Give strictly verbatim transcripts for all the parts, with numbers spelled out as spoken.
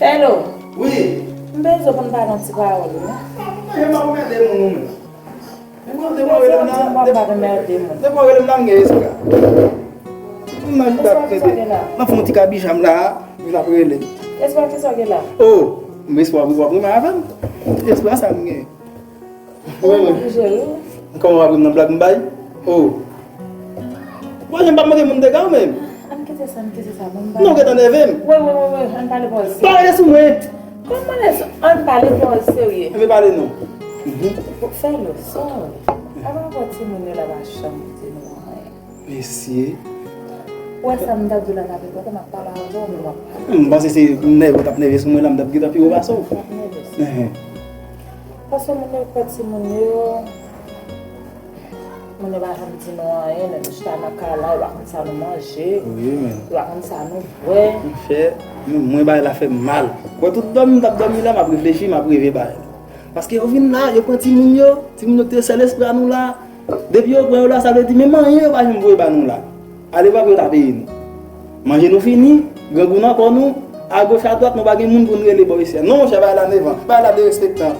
Hello. Wi. M bezwen pou n pale yon ti pawòl, wi. Mwen, m ap anmède moun, ou menm. Depi w rele m nan, depi w rele m nan, m gen espwa. M nan chita ap tande. M ap fè yon ti kabich m la, m ap rele. Espwa kisa w gen la? Oh, m espwa pou w ap renmen avè m. Espwa sa m gen. Wi, wi. Kòman w ap renmen nan blag m bay? Oh. Bon, jan m pa manke moun dega ou menm. Ann kite sa, ann kite sa, bon, m pa. Non, w gentan nève m. Wi, wi, wi, wi, ann pale pawòl serye. Pa rele sou mwen. Kòman lè ann pale pawòl serye? Enben pale non. Mhm. Fè leson. Apa w timoun yo la pa janm di nou anyen. Mesye. Ou wè sa m t ap di w la, n ap repete, m ap pale avè w, men w ap pale. M panse se nève w t ap nève sou mwen la, m t ap gentan pi wo pase w. M ap nève sou. Enhen. Paske moun yo kwè timoun yo, moun yo pa janm di nou anyen, lè nou chita nan kay la, yo pa konn sa nou manje, wi, men yo pa konn sa nou bwè. Monchè, men mwen bagay la fè m mal. Kwè tout dòmi m t ap dòmi la, m ap reflechi, m ap reve bagay la. Paske yo vin la, yo pran timoun yo, timoun yo ki te sèl espwa nou la. Depi yo pran yo la, sa vle di menm anyen yo pa janm voye ba nou la. Ale pa pou yo ta peye nou. Manje nou fini, grangou nan kò nou, agoch adwat nou pa gen moun pou n rele bò isi a. Non, monchè, bagay la nèvan, bagay la derespektan.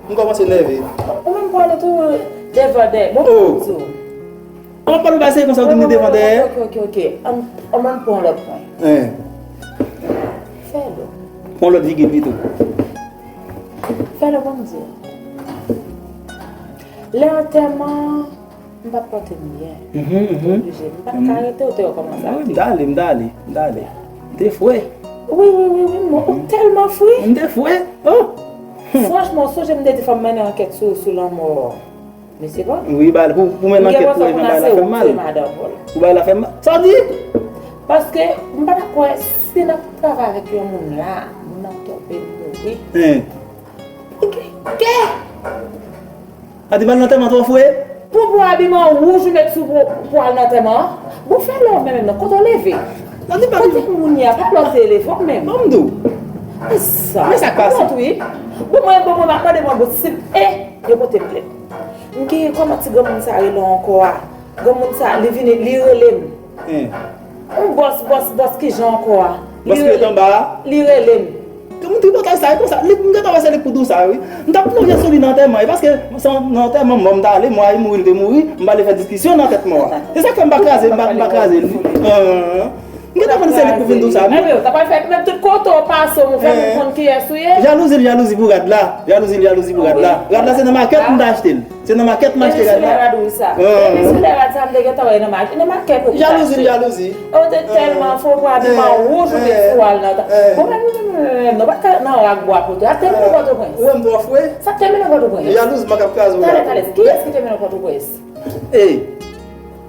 M kòmanse nève. Ou menm pale tou devan dèyè. Bon, oh. An pale bagay se konsa ou di m devan dèyè. Ok, ok, ok. An, an, ann pran lòt pwen. Hein. Fè lò. Pran lòt vigil pito. Fè lò, ban m di w. Lè antèman, m pa t pòte m byen. Mhm, mhm. Oblije. M pa t ka rete, ou te wè kòman sa te. Wi, m t ale, m t ale, m t ale. M te fre. Wi, wi, wi, wi, mwen, ou tèlman fre. M te fre. Oh. Franchman, ou sonje m te di fò m mennen ankèt sou, sou lanmò mesye pa m. Wi, ba, pou, pou mennen ankèt pou evan bagay la fè m mal. Pou bagay la fè m mal. Sa w di? Paske m pa ta kwè si n ap travay avèk yon moun la, moun nan twonpe l mouri. Hein. Ou gen kè! A di m al nan antèman twò fre? Pou, pou abiman wouj ou met sou pou, pou al nan antèman an? Bon, fè lè w menm non, kote w leve? Kote moun ye a, pa lè w te leve w menm. Ban m di w. E sa. Men sa k pase? Bon, wi. Bon, mwen, bon, mwen, m ap mande mwen bout sip e yo pote m plent. M gen kòman ti granmoun sa rele ankò a? Granmoun sa, li vini, li rele m. Hein. Yon bòs, bòs, bòs, kijan ankò a? Bòs ki ret anba a? Li rele m. Ke moun tripotay sa, e konsa, li, m gentan wè se li k pou di w sa, wi. M t ap plonje sou li nan antèman, e paske se nan antèman mò m t ale, mò a mouri, li te mouri, m pa vle fè diskisyon nan tèt mò a. Se sa k fè m pa kraze, m pa, m pa kraze li. Hein. M gentan konn se li k pou vin di w sa. Enben, w ta pral fè menm tout kote w pase, w fè moun konn kiyès ou ye. Jalouzi l, jalouzi pou rad la. Jalouzi l, jalouzi pou rad la. Rad la se nan makèt m t achte l. Se nan makèt m achte rad la. Depi sou lè rad ou sa. Depi sou lè rad sa, m te gentan wè nan makèt, nan makèt ou te achte. Jalouzi, jalouzi. Ou te tèlman fou pou abiman wouj ou te fou al nan ta. Bon, men, men, men, men, men, non, pa t ka nan rak bwa kote. A te mennen Pòtoprens. Ou wè m twò fre? Sa te mennen Pòtoprens. Jalouzi, m ap kraze w la. Talè, talè, kiyès ki te mennen Pòtoprens? Ey,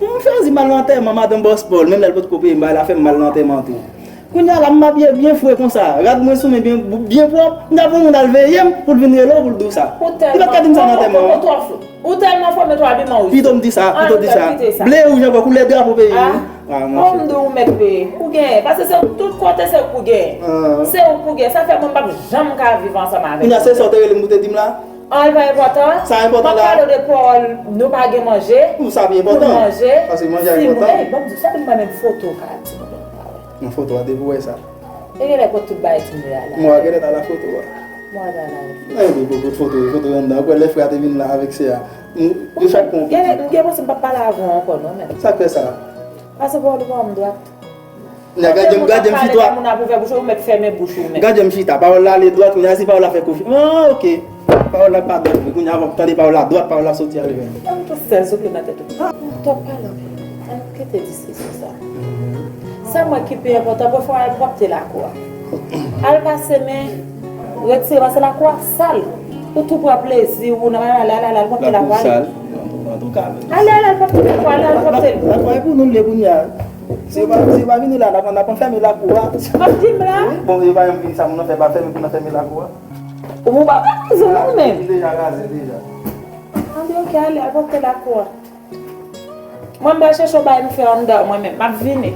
m chwazi m al nan antèman madanm Bòs Pòl, menm lè l potko peye m, bagay la fè m mal nan antèman tou. Kounye a la, m abiye byen fre konsa. Rad mwen sou men byen, byen pwòp. M ta pran moun al veye m pou l vin rele w pou l di w sa. Li pa t ka di m sa nan antèman an. Ou tèlman fò, met w abiman wouj. Pito m di sa, pito di sa. Ble wouj ankò, koulè drapo peyi m. Ah, m di w mèt peye. Ou genyen. Paske se tout kote se ou pou genyen. Se ou pou genyen. Sa fè mwen m p ap janm ka viv ansanm avèk ou. Kounye a se sa w te rele m pou te di m la? An, li pa enpòtan. Sa enpòtan la. M ap pale w de pawòl, nou pa gen manje. Pou sa pi enpòtan. Pou manje. Paske manje a enpòtan. Ey, ban m di w, sa vin mwen menm foto w ka di nou menm pa wè. Nan foto a, depi w wè sa. E genlè pot tout bagay timoun yo a la. Mwen genlè ta la foto a. Mwen ta la. Ey, pou, pou, pou foto, foto anndan. Ou kwè lè frè a te vin la avèk sè a? M, yo chak pran yon pitit. M gen panse m p ap pale avè w ankò non, menm. Sa k fè sa? Pase bò li ban m dwat. Gade m, gade m chita. Moun ap ouvè bouch ou, ou mèt fèmen bouch ou menm. Gade m chita. Pawòl la ale dwat, kounye a si pawòl la fè konfi-, ah, ok. Pawòl la pa dwat vre. Kounye a, tande pawòl la dwat, pawòl la soti ale menm. Ban m tou sèl souple nan tèt ou. Twòp pale anpil. Ann kite diskisyon sa. Sa m wè ki pi enpòtan, pafwa al pwòpte lakou a. Al pase men, retire, pase lakou a sal. Ou tou pran plezi ou nan ale, ale, ale, al pwòpte lakou a. Lakou sal. Antouka. Ale, ale, al pwòpte lakou a, ale, al pwòpte l. Lakou a e pou nou l ye kounye a. Si yo pa, si yo pa vini la, n ap, n ap anfème lakou a. Sa w ap di m la? Wi, bon, yo pa janm vini, sa moun nan fè pa fèmen pou n anfème lakou a. Ou pa ka koze non ou menm. M deja raze deja. Ann, ok, ale, al pwòpte lakou a. Mwen, m pral chèche yon bagay m fè anndan, mwen menm. M ap vini.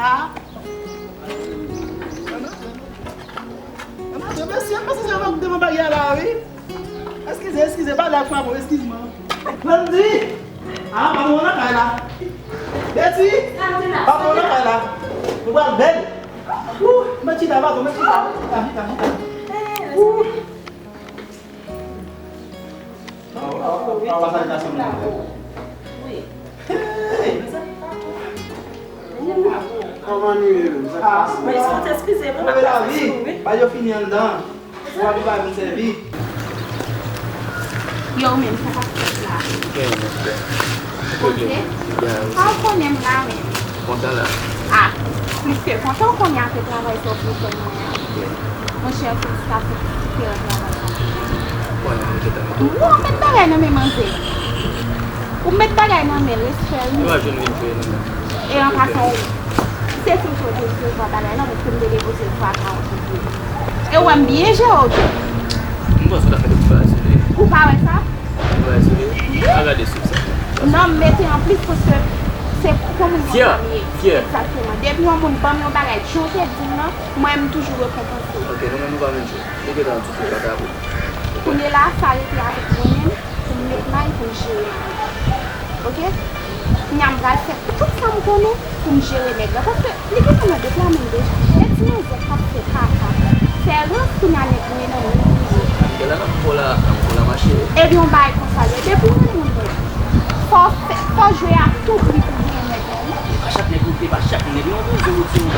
Ah. Mesye, m panse se avèk devan baryè la, wi. Eskize, eskize, pa lè frape, eskize mwen. Bandi! Ah, pa mwen nan kay la. Beti! Pa mwen nan kay la. Nou pral bèl. Ouh, mwen chita, pa mwen chita. Chita, chita, chita. Ouh. Wi. Kòman nou ye menm? Sa k pase? Mwen, eskize, mwen ap pase sou ou, wi. Ba yo fini anndan. Ou pa vin bay moun sèvi. Yo, ou menm, sa k ap fèt la? Gen yon nèg fè. Kote? Sa w konnen m la menm. Kontan la. Ah, plis ke kontan, w konnen apre travay sa w fin fè mwen an. Monchè, felisitasyon pou diferan travay sa. Konnen m gentan mete w. Ou met bagay nan men manzè. Ou met bagay nan men l, respè, wi. Ou pa jwenn vin jwe nan men. E an pasan, ou, se sou cho te resevwa bagay la, paske m te depoze l sou akawont ou. E ou wè m byen jere w tou. M panse w ta fè de kou bagay sou li. Ou pa wè sa? Kou bagay sou li. Wi. A gade sou sa. Non, m mete anplis paske se pou moun konn sa m ye. Fyè. Egzakteman. Depi yon moun ban m yon bagay, jan w te di m nan, mwen, m toujou rekonpanse w. Ok, nou menm nou pa menm jwe. Nou gentan di kou bagay pou. Kounye la, sa rete avèk mwen menm. Pou m met may, pou m jere may. Oke? Kounye a m pral fè tout sa m konnen pou m jere nèg la. Paske li gentan nan de pla menm deja. E ti manzè k ap fè kaka. Fè rans kounye a nèg mwen nan men li. Gade la, n ap fò la, n ap fò la mache. Epi yon bagay konsa, yo depi w renmen yon nèg, fò w fè, fò w jwe a tou pri pou w genyen nèg la, wi. E pa chak nèg ou, e pa chak nèg non, pou w jwe ou di w.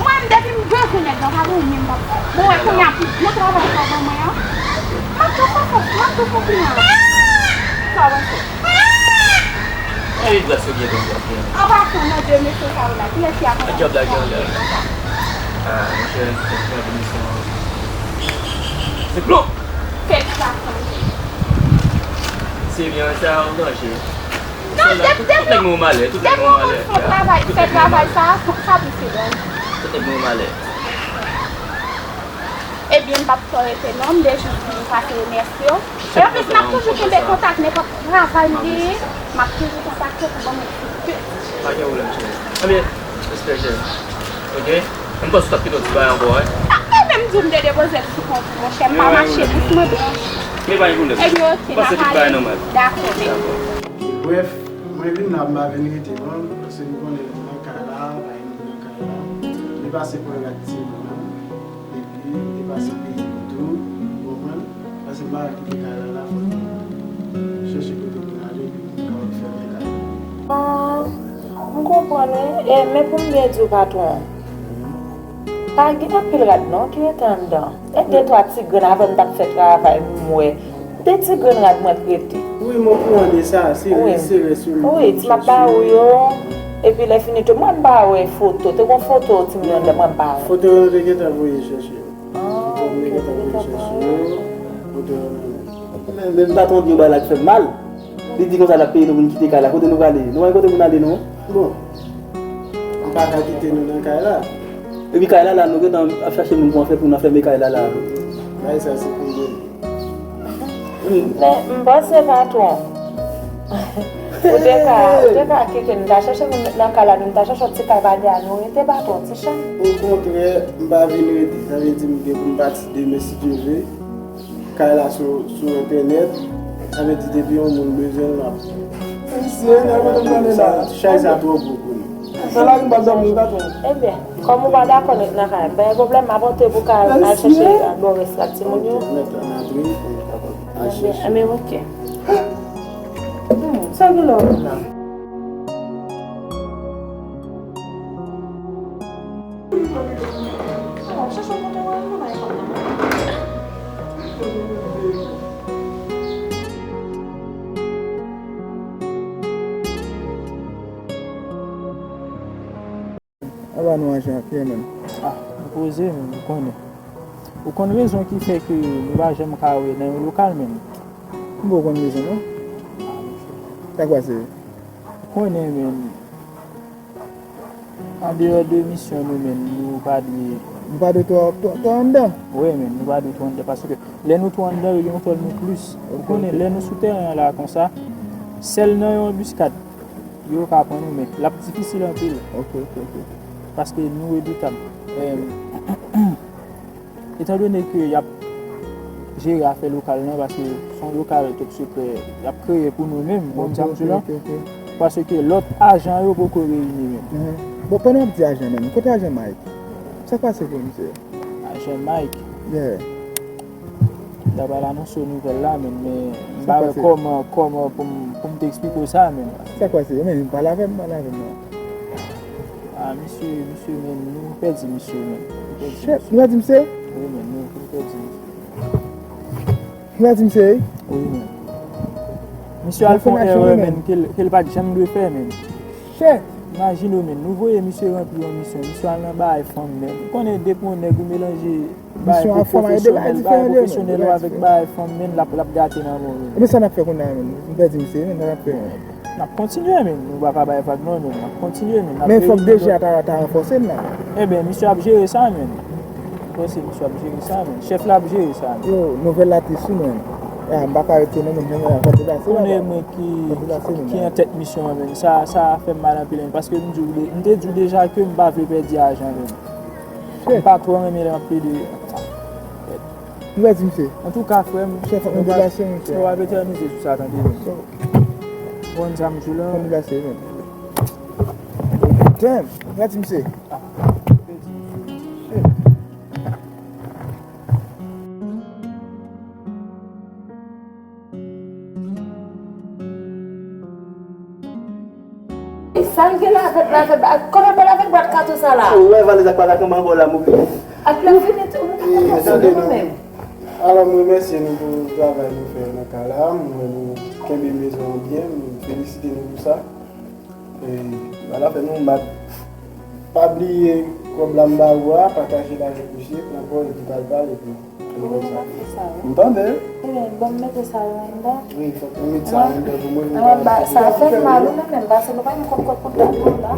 Mwen, depi m bezwen nèg la, pa gen anyen m p ap fè. Bon, wè kounye a pou gwo travay sa w ban mwen an. M ap tou fè fòs, m ap tou fè kounye a. Sa w panse? Anvi dwèt sou byen konn dwèt byen. An pasan, nan de mesye sa yo la, kiyès ki akonpanye djòb la ki anlè? Ah, monchè, fè pran pèmisyon. Se blok! Felisitasyon. Se byen sa, ou danje. Non, tout nèg mwen malè, tout nèg mwen malè. Depi yon moun fè travay, fè travay sa, sa pou se bon. Tout nèg mwen malè. Ebyen, m p ap fè w rete non, m te jis vin pase remèsye w. E anplis, m ap toujou kenbe kontak, nenpòt travay m genyen, m ap toujou kontakte w pou ban mwen feedback. Pa gen pwoblèm, cheri. Ebyen, respè, cheri. Oke? M panse w t ap kite yon ti bagay ankò, wi. Ah, e menm di w m te depoze l sou kont ou, monchè, m pa mache, bous mwen blanch. Men pa gen pwoblèm. Ebyen, oke, n a pale. Dakò, men. Brèf, mwen vin la, m pa vin rete non, paske m konnen nan kay la, pa gen moun nan kay la. Li pase pran rad ti moun nan. Epi, li pase peye m tou, ou konprann? Paske m pa ka kite kay la la, fò m chèche kote pou m ale, epi pou m kapab fèmen kay la. Ah, m konprann, wi. E, men pou m byen di w, patwon, pa gen anpil rad non ki rete anndan. E de twa ti grenn avè m t ap fè travay, m wè. De ti grenn rad mwen t rete. Wi, m okouran de sa. Se res, se res, wi. Wi, ti m ap ba ou yo. Epi lè fini tou, mwen m pa wè foto. Te gon foto timoun yo anndan, mwen m pa wè. Foto yo te gentan voye chèche. Ah, ok, te gentan voye chèche yo. Foto yo nan men. Men, men patwon di yon bagay la k fè m mal. Li di konsa l ap peye nou pou n kite kay la. Kote nou prale? Nou pa gen kote pou n ale, non. Bon, m pa ka kite nou nan kay la. Epi kay la la, nou gentan ap chache moun pou anfè pou n anfème kay la la. Bagay sa se pou mwen. Men, m panse patwon. Ou te ka, ou te ka kite n ta chache moun nan kay la, nou ta chache yon ti kay pa dèyè nou rete patwon, ti chan. Okontrè, m pa vin rete. Sa vle di m gen pou m pati demen si Dye vle. Kay la sou, sou entènèt. Sa vle di depi yon moun bezwen l, m ap. Mesye, nèg ou te konnen la. Chay sa twò gwo pou nou. Fè la ri m pa dòmi, patwon. Ebyen, kòm ou pa dakò nou t nan kay, pa gen pwoblèm, m ap antre pou ka al chèche Doris ak timoun yo. Mèt ann antre pou nou kapab al chèche. Ebyen, ok. Hmm, sa gen lè w la. Anba nou an jan ap ye menm. Ah, nou poze menm, ou konnen. Ou konn rezon ki fè ke nou pa janm ka wè nan yon lokal menm. M poko konn rezon non. Sa k pase? Ou konnen menm. Andeyò de misyon nou menm, nou pa dwe. Nou pa dwe twò, twò, twò anndan? Wi menm, nou pa dwe twò anndan paske lè nou twò anndan, yo gen yon twò nou plis. Ou konnen lè nou sou tèren an la konsa, sèl nan yon anbiskad. yo ka pran nou, men l ap difisil anpil. Ok, ok, ok. Paske nou redoutab. Em, etandone ke y ap jere afè lokal lan, paske se yon lokal top sekrè y ap kreye pou nou menm, ou konprann sa m di w la? Ok, ok, ok. Paske lòt ajan yo poko reyini menm. Mhm. Bon, pandan w ap di ajan menm, kote ajan Mike? Sa k pase pou misye? Ajan Mike. Yeah. M ta pral anonse w nouvèl la, men, men m pa wè kòman, kòman pou m, pou m te eksplike w sa, men. Sa k pase? Men, pale avè m, pale avè m non. Ah, misye, misye, men, nou pèdi misye, men. Nou pèdi misye. Shit, nou pèdi misye? Wi, men, nou, nou pèdi misye. Nou pèdi misye, wi? Wi, men. Misye al fè yon erè, men, ke l, ke l pa t janm dwe fè, men. Shit! Imajine w, men, nou voye misye ranpli yon misyon. Misye al nan bagay fanm, men. Ou konnen depi yon nèg ou melanje bagay pwofesyonèl, bagay pwofesyonèl ou avèk bagay fanm, men, l ap, l ap gate nan men w, men. Ebyen, sa n ap fè kounye a, men? Nou pèdi misye, men, sa n ap fè? N ap kontinye, men. Nou pa ka bay vag non, men. N ap kontinye, men. Men fòk D G a ta, ta ranfòse n la. Ebyen, misye ap jere sa, men. Mwen panse misye ap jere sa, men. Chèf la ap jere sa, men. Yo, nouvèl la tris, wi, men. Ah, m pa ka rete non, men, men, men, fòk deplase la. Konnen mwen ki, ki antèt misyon an, men. Sa, sa fè m mal anpil, men. Paske m di w de-, m te di w deja ke m pa vle pèdi ajan, men. M pa twò renmen lè m ap plede. Nouvèl di misye. Antouka, frè m, chèf, fòk nou deplase, mesye. Nou ap etènize sou sa, tande, men. Bon, sa m di w la. Fòk nou deplase, men. Damn, nouvèl di misye. Ah. Shit. Sa l gen la avèk, la avèk, kòman l pale avèk bwat kato sa la? Ou wè valiz ak pa lakanman ankò la, m oblije. Ak la fini tou, nou pa konn sa nou menm. Alò, m remèsye nou pou travay nou fè nan kay la. M wè nou kenbe mezon an byen. M felisite nou pou sa. E, ala fè nou, m pa, pa bliye kòb la m ba ou a, pataje l avèk misye, pran pa w epi ba l pa l epi. Ou menm ap fè sa, wi. M tande. Ebyen, bon, m mete sa yo anndan. Wi, fòk ou met sa anndan pou mwen, pou m ka. Sa fè m mal, ou menm menm, pase nou pa gen kòb kòb kontak nou la.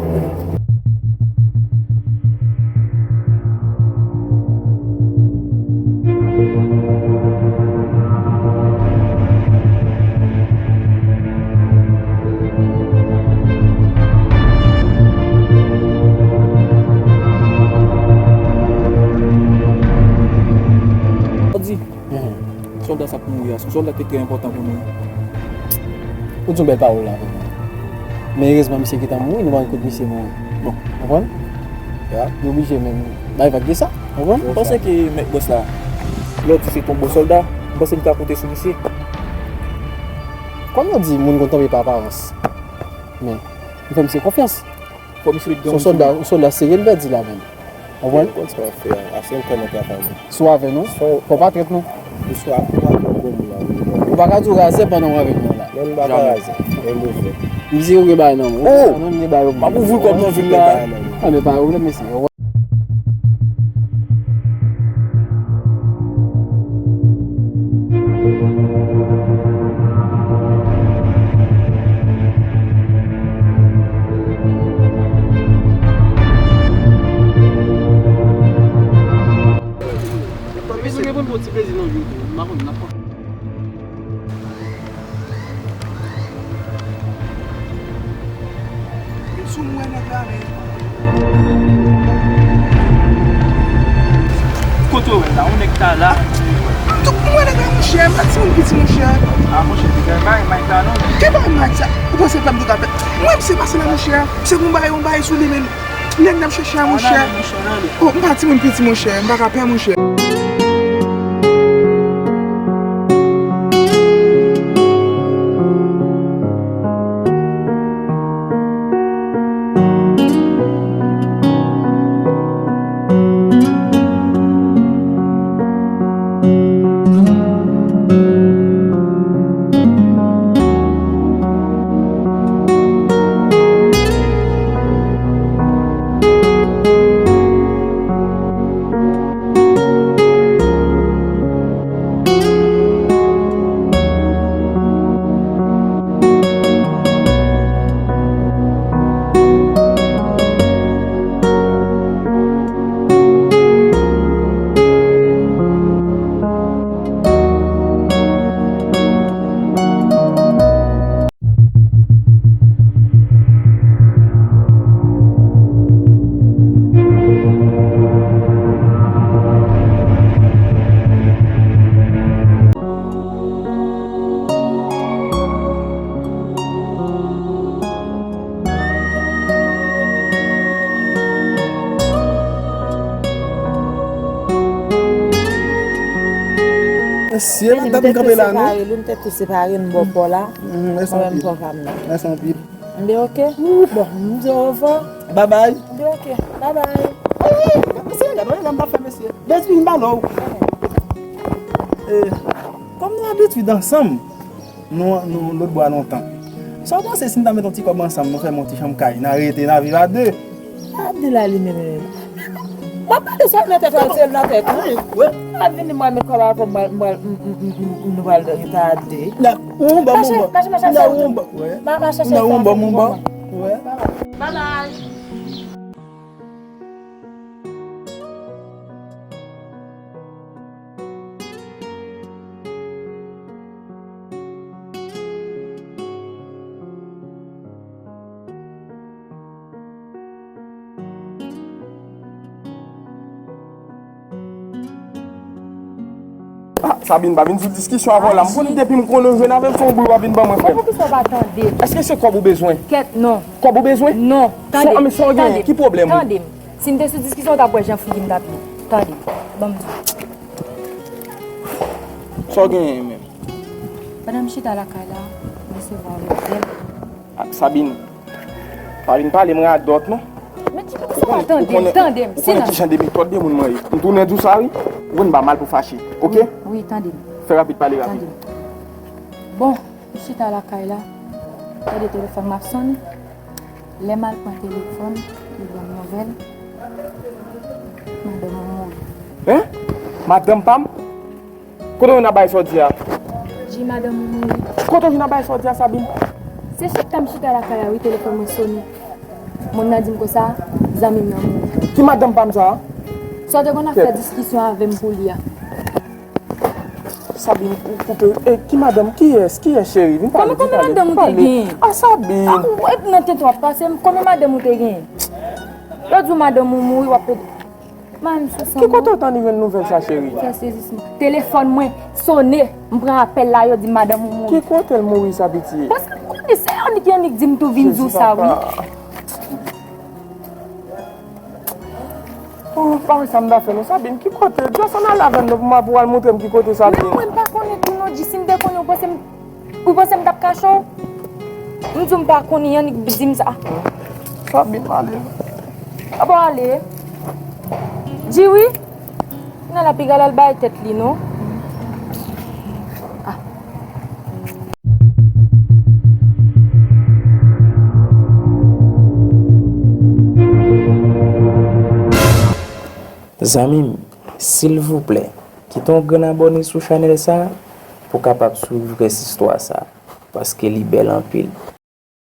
Di, sòlda sa k mouri a, se yon sòlda ki te trè enpòtan pou nou. Ou di yon bèl pawòl la avèk mwen. Men erezman, misye gentan mouri, nou pa konn kote misye mouri. Bon, konprann? Ya. Nou oblije menm bay vag de sa, konprann? M panse ke mèt bòs la, lè w di se t on bon sòlda, m panse m ka konte sou misye. Kòm yo di, moun konn tonbe pa aparans. Men, m fè misye konfyans. Fò misye met yon sòlda, yon sòlda serye l pèdi la menm. Konprann? Ou konn sa w ap fè a. Ase yon kòman travay nou. Si w avè nou, fò w pa trèt nou. Ou swa, ou avè yon bon moun la, ou pa ka di w razè pandan w avèk nou la. Non, m pa ka razè. Mwen bezwen. Misye yo gen bagay nan men w. Oh! Non, m gen bagay yo. M ap ouvri kòb nan vil la. Ah, men pa pwoblèm, mesye. Mesye, mwen konn fè yon ti plezi nan vi w tou. M pa konn, n ap Sou mwen nèg la, men. Kote w wè la, yon nèg ta la. Donk, mwen nèg la, monchè, m pa timoun piti, monchè. Ah, monchè, te gen bagay Mike la, non? Ki bagay Mike sa? Ou panse pèp nou ka pè? Mwen, misye pase la, monchè. Se pou m bay yon bagay sou li, men. Nèg n ap chèche a, monchè. Oh, m pa timoun piti, monchè. M pa ka pè, monchè. Mesye, m tèt m kanpe la, non? Li, m tèt tou separe, li, m tèt tou separe, m bò kò la. Mm, mèsi anpil. Mwen, m pran pa m nan. Mèsi anpil. M di, "Ok." Bon, m di, "Au revoir." Bye bye. M di, "Ok, bye bye." Mesye, gade, gade, m pa fè mesye. Bèzwi, m ba lòw. Eh, kòm nou abitid ansanm, nou, nou lòt bò a lontan. Sa w panse si n ta met yon ti kòb ansanm, nou fèmen yon ti chanm kay, n a rete, n a viv a de? Abdel a li menm, menm. M ap pale sa nan tèt ou, se nan tèt ou. Wi. Ou pa vini, mwen met kòb avè m, mwen, mwen, m, m, m, m, nou pral rete a de. Nan, ou ba m, ou ba. Mache, mache, mache, mache. Nan, ou ba, wi. Ma, mache, nan, ou ba m, ou ba. Wi. Bye bye. Ah, Sabine, pa vin sou diskisyon avè w la. M konnen depi m konnen w jwenn avè m, se yon bri w ap vin ban mwen, frè m. Bon, poukisa w pa tande m? Èske se kòb ou bezwen? Kèt, non. Kòb ou bezwen? Non. Tande m. Sa w ap fè, sa w genyen? Ki pwoblèm ou? Tande m. Si m te sou diskisyon, w t ap wè jan figi m t ap ye. Tande, ban m di w. Sa w genyen menm? Pandan m chita lakay la, m resevwa yon apèl. Ah, Sabine, pa vin pale m radòt, non. Men ki, poukisa w pa tande m? Tande m, silans. Ou konnen ki jan de metòd de moun mwen ye. M tounen di w sa, wi. Ou konn m pa mal pou fache, oke? Wi, wi, tande m. Fè rapid, pale rapid. Tande m. Bon, m chita lakay la, tande telefòn m ap sonnen. Lè m al pran telefòn, li ban m nouvèl. Madanm mwen mouri. Hein? Madanm pa m? Kote w jwenn bay sa w di a? Ji, madanm ou mouri. Kote w jwenn bay sa w di a, Sabine? Se chak tan m chita lakay la, wi, telefòn mwen sonnen. Moun nan di m konsa, zanmi m nan mouri. Ki madanm pa m sa a? Sa w te konn ap fè diskisyon avè m pou li a. Sabine, ou koupe. E, ki madanm? Kiyès? Kiyès, cheri? Vin pale, vin pale. Konbyen madanm ou te genyen? Ah, Sabine. Ah, ou, e nan tenten w ap pase m. Konbyen madanm ou te genyen? Yo di w madanm ou mouri, w ap pede. Mwen menm sou san. Ki kote w tande jwenn nouvèl sa, cheri? Fè sezisman. Telefòn mwen sonnen. M pran apèl la, yo di m madanm ou mouri. Ki kote l mouri sa, piti? Paske m konnen se annik, annik di m tou vin di w sa, wi. Jezi papa. Oh, pa wè sa m ta fè non, Sabine, ki kote? Just ann ale avè m non, pou m, pou w al montre m ki kote, Sabine. Non, mwen m pa konnen tou non, Ji, si m te konnen, ou panse m, ou panse m t ap kache w? M di w m pa konnen, annik di m sa. Sabine, ale. Apa w ale? Ji, wi. Nan la piga l al bay tèt li non. Ah. Zanmi m, silvouplè, kite yon grenn abòne sou chanèl sa pou w kapab swiv rès istwa sa, paske li bèl anpil.